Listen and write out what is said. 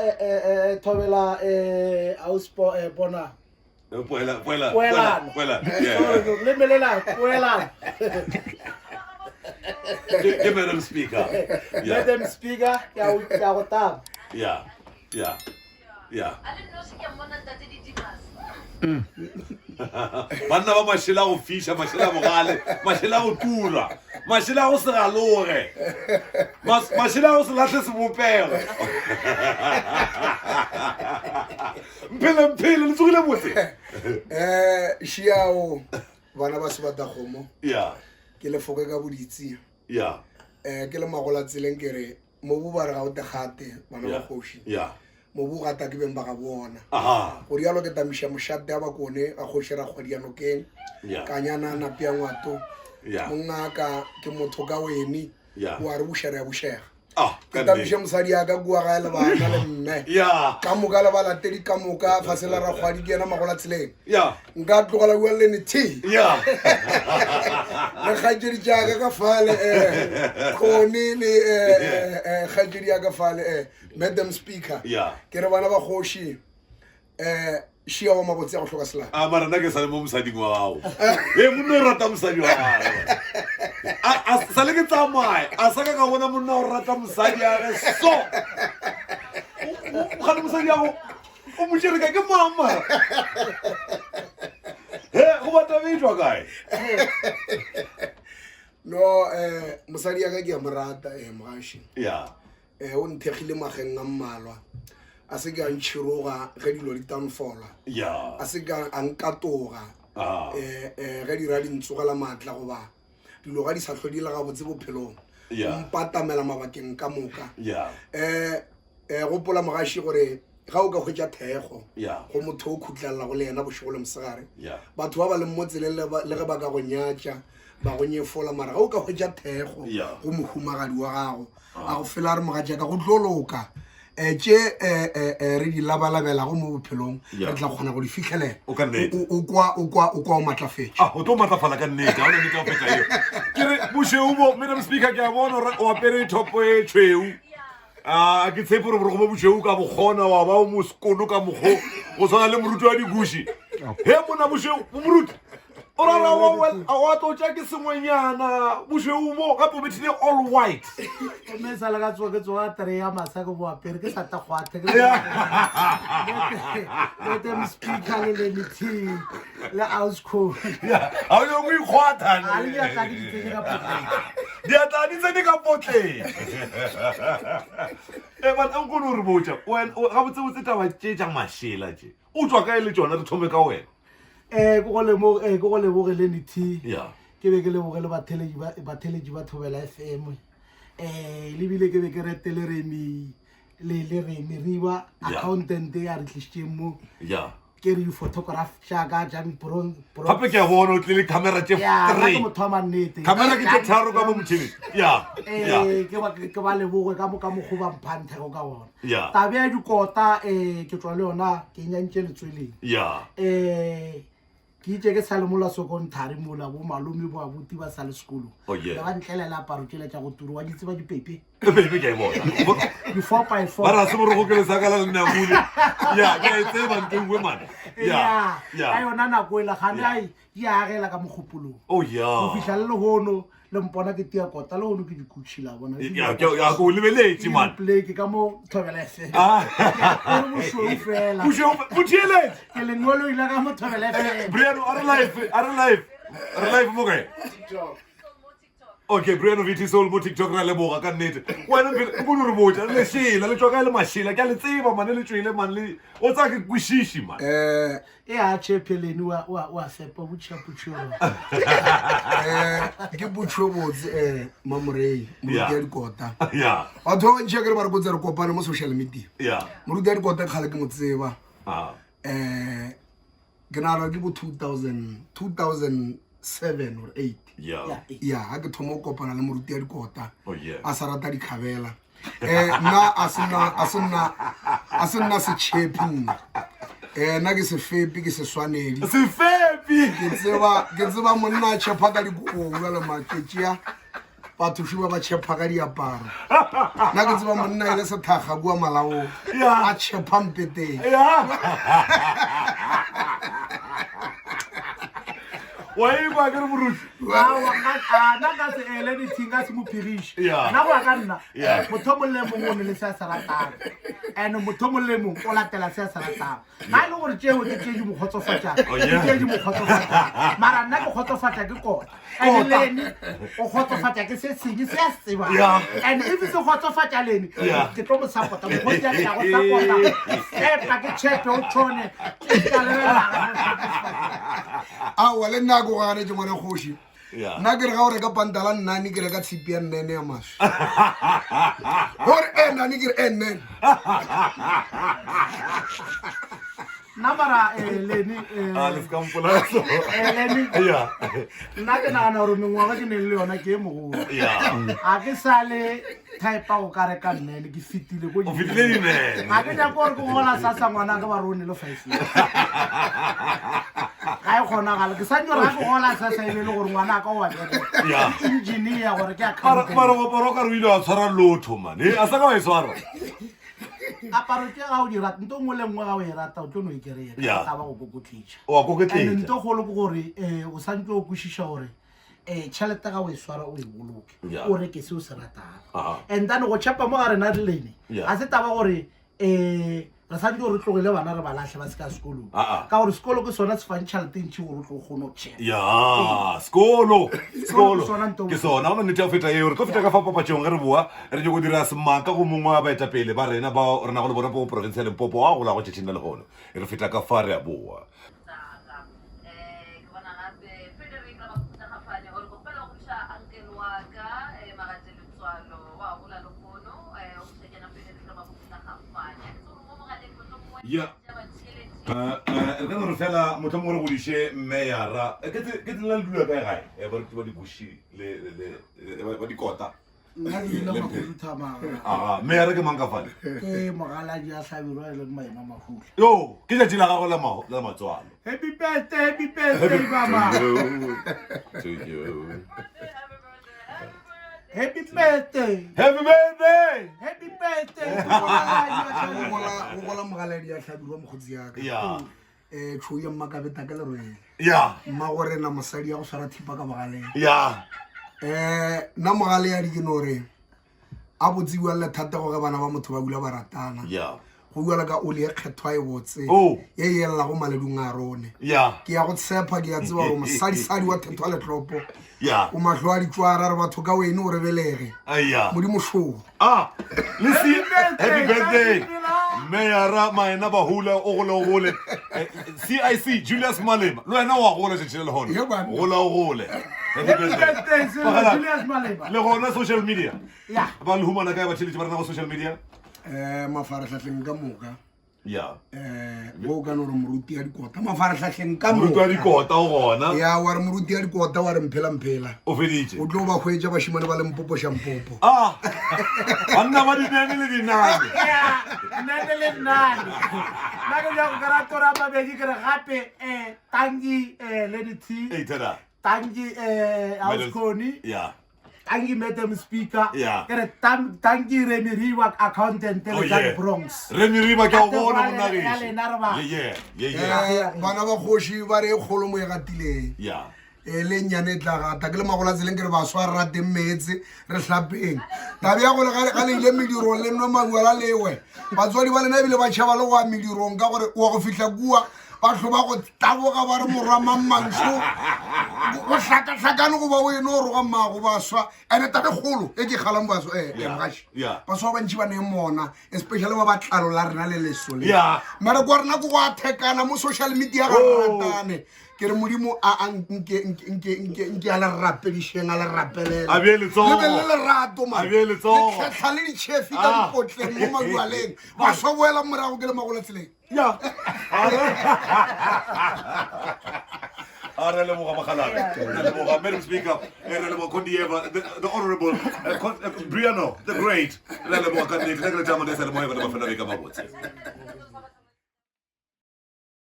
eh, eh, eh, thobela eh, ausi po- eh, bona Poela, poela, Poelano. poela. Yeah. Le melela poelano. Ke ke Madam Speaker. Yeah. Madam Speaker, ke a o- ke a go taba. Yeah. Yeah. Yeah. A le noši ke a mmona ntate Didimas. Banna ba mašela a go fiša, mašela a bogale, mašela a go tura, mašela a go se galoge, mas- mašela a go se lahle sebopego. Mphele, mphele, le tsogile botse. um šiao bana ba sebatakgomo Yeah. ke lefoke ka boditsi Yeah. um ke le magola tseleng ke re mobu ba re ga o tegate bana ba Yeah. kgoši Yeah. mobu o gata ke beng ba ga bona Aha. go rialo ke tamiša mošate a bakone ga kgoši rakgwadi ya nokeng Yeah. kanyana napea ngwato Yeah. mongaka ke motho ka weni Yeah. o a re buša re a bušega Ah, ke ka tamiše nnete. mosadi ya ka kua gae le bana le mme Yeah. ka moka le balatedi ka moka fase la rakgwadi ke yena magola tseleng Yeah. nka tlogela bua lene t Yeah. le kgaetšedi jaaka ka fale um kgone le eh, eh, kgaetšedi ya ka fale um madam speaker Yeah. ke re bana ba kgoši um šia wa mabotse ya go hloka selapa a mara nna ke sa le mo mosading wa gago e monna o rata mosadi wa gagwe A- a sa le ke tsamaye a sa ka ka bona monna o rata mosadi age so gane mosadi yago o mo tšere ka ke mang mara he go bata e tswa kae no um mosadi ya ka ke a mo rata um mogaši ya um o nthekgile mageng a mmalwa a se ke a ntšhiroga ge dilo di downfalla ya a se ke a nkatoga Ah. um um ge dira di ntsogela maatla goba dilo ga di sa hlwe di le gabotse bophelong Yeah. mpatamela mabakeng ka moka ya um um gopola mogaši gore ga o ka hwetša thekgo Yeah. go motho o khutlelela go le yena bošego le mosegare Yeah. batho ba ba leng mo tseleng le ba- le ge ba ka go nyatša ba go nyefola mara ga o ka hwetša thekgo Yeah. go mohumagadi wa gago a go fela a re mogatšaka go tlo loka um tše um um re di labalabelago mo bophelong Yeah. re tla kgona go di fitlhelela O ka nnete. O- o kwa o kwa o kwa o matlafetše Ah, o tlo matlafala ka nnete ga ona nnete ya go feta eo ke re bošweu bo madam speaker ke a bona gore o apere thopo e tšhweu a ke tshepe gore boroko bo bošweu ka bokgona wa ba o mosekono ka mokgo go tshwana le moruti wa dikuši he mona bošweu bo moruti o rara wa tlotša ke sengwenyana bošweu mo gape o bethile all white Gomme sa le ka tsoga ke tsoga tere ya masa ke bo apere ke sa ta kgwathe ke Madam Speaker le le meeting le house code ga o nyako ikgwatha a le diatla ke di tsenye ka potleng diatla di tsene ka potleng e bana o kgone gore botša gabotsebotse taba tše tša mašela tše o tswa kae le tšona re thome ka wena um ke go lemo- eh, ke go leboge le neti ya ke be ke leboge le batheletši ba- batheletši ba thobela f m um lebile ke be ke rete le remi le le remi riba Yeah. accountant ya re tlišitšeng mo ya ke re di-photograph jaaka jang bron gape ke a bona o tlile camera tše ya nna ke three motho wa mannete camera ke tše tharo ka mo motšhineng ya ya Eh, ke ba- ke ba leboge ka mo ka mokgo ba mphang theko ka gona Ya. tabe ya dikota um ke tswa le yona ke nyantše letsweleng ya um ke itse ke sa le mola sekonthari mola bo malome bo abuti ba sa le sekolong Oh, yeah. Be ba ntlelela aparo tsele tša go turu wa di tseba dipepe pepe ke a e bona di-four by four ba ra se borogo ke lesaka la lenamune ya ke a e tseba nto nngwe mane ya ya ka ya yona nako ela gane Yeah. ai di agela ka mogopolong oh ya go fihla le lehono le mpona ke tia kota le gono ke dikutšhi la bona Ya, ke ya, ke o lebeletše man pleke ka mo thobela fm Ah. Ke bošweu fela Bošweu fe- o theeletše ke lengolo ile ka mo thobela fm Brian a re live a re live re live mo kae okay Brian VT Soul mo TikTok ra leboga ka nnete wena pele o kone re botša lešela le tšwa kae le mašela ke a le tseba mane le tšwele man le o tsaya ke kwešiši man um e a tšhepheleni wa wa wa fepa botšha putšho Eh, ke putšho botse um mamorei moruti Yeah. ya dikota ya batho ba bantši a kere ba re kotse re kopane mo social media ya moruti ya dikota kgale ke mo tseba ah um ke nagana ke bo 2000 2007 or 8 ya ya ga ke thoma go kopana le moruti ya dikota Oh, yeah. a sa rata dikgabela um nna a se nna- a se nna- a se nna setšhepi nna um nna ke sefepi ke seswanedi sefepi ke tseba ke tseba monna a tšhepa ka dikobo jale matšetši a Batho šiba ba tšhepha ka diaparo. Nna ke tseba monna e le sethakga kua malaong. Yeah. A tšhepha mpeteng. Ya. Wa ikwa ke re moruti. Aowa, a, nna nka se ele dithing ka se mo phiriše. Yeah. Nna go ya ka nna, Yeah. motho o mongwe le mongwe o ne le se a se ratang. And motho o mongwe le mongwe o latela se a se ratang. Ga e le gore tšeo ke tše di mo kgotsofatšang, Oh, ke yeah. tše di mo kgotsofatšang. Mara nna ke kgotsofatša ke kota. And Kota. Lene o kgotsofatša ke se sengwe se a se tsebang. Yeah. And if se kgotsofatša Lene, Yeah. ke tlo mo support-a. Mokgotsi a ke a go support-a. Tshepa ke tshepe o tšhone. Ke ka lebelela. Aowa le nna ko ganetše ngwana kgoši. Yeah. Nna ke re ga o reka pantala nnane ke reka tshipi ya nnene ya maswi. Gore e nane ke re e nnene. Nna mara eh, Lene eh, A le ska mpolaya so. eh, Lene Yeah. nna ke nagana gore mengwaga ke neng le yona ke e mogolo. Yeah. Ga ke sa le type go ka reka nnene ke fetile ko O fetile dinene. Ga ke nyake gore ke gola sasa ngwana ka ba re o ne le 5 years. Ga e kgonagale ke santse gore ga ke gola sasa e be e le gore ngwana ka o wa bereka. Yeah. Ke engineer gore ke Mara accountant. mara moaparo o ka re o ile wa tshwara lotho man. Eh, a sa ka wa e tshwara. Aparo tše ga o di rata nto nngwe le nngwe ga o e rata o tlo no e kry-a Yeah. ka ba go kokotletša. O a And koketletša. nto kgolo ke gore um o santse o kwešiša gore um tšhelete ga o e swara o e boloke Yeah. o reke se o se ratang Aha. and then go tšhepa mo ga rena re lene Yeah. ga se taba gore um re santse gore re tlogele bana re ba latlhe ba se ka sekolong Ah, ah. ka gore sekolo ke sona se fang tšhelete ntšhi gore o tlo kgone go tšhepa ya sekolo sekolo ke sona nto. ke sona gona nnete ya go feta eo re tlo feta ka fa papatšong ge re boa re nyako dira semaka go mongwe wa baetapele ba rena bao re nago le bona po porofense ya limpopo wa gola go tšatšing la lehono re feta ka fa re a boa Tsaka. Eh, ke bona gape Frederick Rabakuta Gafane o re kopela go buša uncle wa ka eh, Magate Letswalo wa gola lehono eh, o buša kena Frederick Rabakuta Gafane. A ke tsebe gore mo mogaleng mohlomongwe Ya. tša batheeletši. Re ka no re fela mohlomongwe re godiše mmeyara ke tsela le dula kae gae baruti ba dikoši le ba dikota Nna ke dula Makhuduthamaga. Aga, meyara ke mang ka fale? Ke mogaladi a Hlabirwa e leng Maema Mahula. Yo, ke tšatši la gagwe la matswalo. Happy birthday, happy birthday, mama. To you. Happy birthday. Happy birthday. Happy birthday. Mogaladi a Go gola mogaladi a Hlabirwa mokgotsi ya ka. Ya. Tšhou ya mmakabeta ke lerwele. Ya. Mmago rena mosadi ya go swara thipa ka bogaleng. Ya. Nna mogale ya di ke no re a botsiwa le thata gore bana ba motho ba bula ba ratana. Ya. Go bua le ka oli e kgethwa e botse. Oh. Ye e elela go maledung a rone. Ya. Ke ya go tshepa ke ya tseba gore mosadisadi wa thethwa letlopo. Ya. O mahlo a ditšwara re batho ka wene o re belege. Aya. Modimo šoo. Ah, le si Happy happy birthday, birthday. Meyara Maena Bahula o gole o gole. CIC Julius Malema. Le wena wa gola tšatši le lehono. Ye banna. Gola o gole. Happy Happy birthday. birthday, Silver Bagala, Julius Malema. Le gona social media. Ya. Ba le humana kae batheeletši ba rena go social media? Mafarahlahleng ka moka. Ya. Bo ka no re moruti ya dikota mafarahlahleng ka Moruti wa moka. dikota o gona. Ya wa re moruti ya dikota wa re mphela mphela. O feditše. O tlo ba hwetša bašimane ba Limpopo šampopo. Ah. Banna ba dinene le dinane. Ya, nnene le nnane. Nna ke nyaka go kry-a toro ya mabedi ke re gape tanki Lady T. Ei, thata. Tanki Madam- House Connie. Ya. Tanki Madam Speaker. Yeah. Ke re tanki Remy Riwa accountant Oh, le Jan yeah. Bronx. Remy Riwa ke a o Tate bona Rwale, monna ya gešo. lena re ba. Yeah, yeah, yeah, yeah. Bana ba kgoši ba re e kgolo mo e gatileng. Yeah. Le nnyane e tla gata. Ke le magola tseleng ke re baswa re rateng meetse re hlapeng. Tabe ya gore ga le ile medirong le nwe mabuala lewe. Batswadi ba lena ebile ba tšhaba le go ya medirong ka gore wa go fihla kua ba hlo ba go taboga ba re morwa mang mantsho go hlakahlakane goba o ene o roga mmago baswa. Ene tabe kgolo e ke kgalang baswa, Yeah, mogaši. yeah. Baswa ba bantši ba ne mona, especially ba ba tlalo la rena le leso le. Yeah. Mmereko wa rena ke go a thekana mo social media ga re Oh. ratane. Ke re modimo a, a nke, nke, nke, nke, nke a le rapedišeng, a le rapelele. A bee letsogo. Le be le lerato, man. A bee letsogo. Le tlhatlha le ditšhefi ka Ah. dipotleng mo madualeng. Baswa boela morago ke le magola tseleng. Ya. A re leboga mogalabe. Re leboga Madam Speaker, re leboga Kondieva, the Honorable Briano, the Great. Re leboga ka nnete. Nna ke le Diamond, e sa le moya, bana ba fela beka mabotse.